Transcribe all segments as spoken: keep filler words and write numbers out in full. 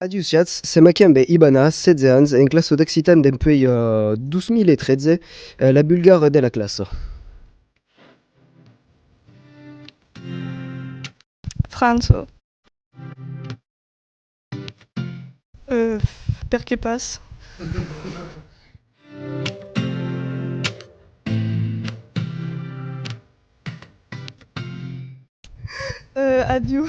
Adiussiatz, sèm aquí ambe Ivana, setze ans, en classa d'occitan dempuèi, eh, dos mila tretze, eh, la bulgara de la classa. França. Euh, perqué pas? Euh, adiu.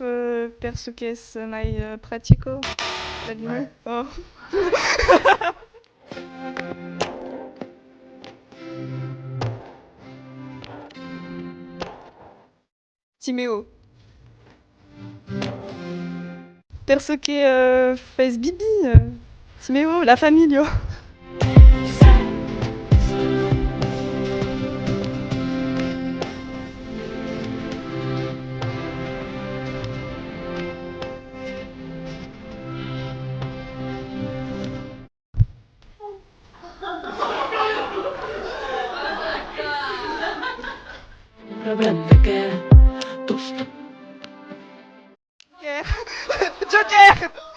Euh, per çò qu'es mai, euh, practica, l'animau. Ouais. Oh. Timèo. Per çò que, euh, fes bibi, euh, Timèo, la familha. Joker. Joker.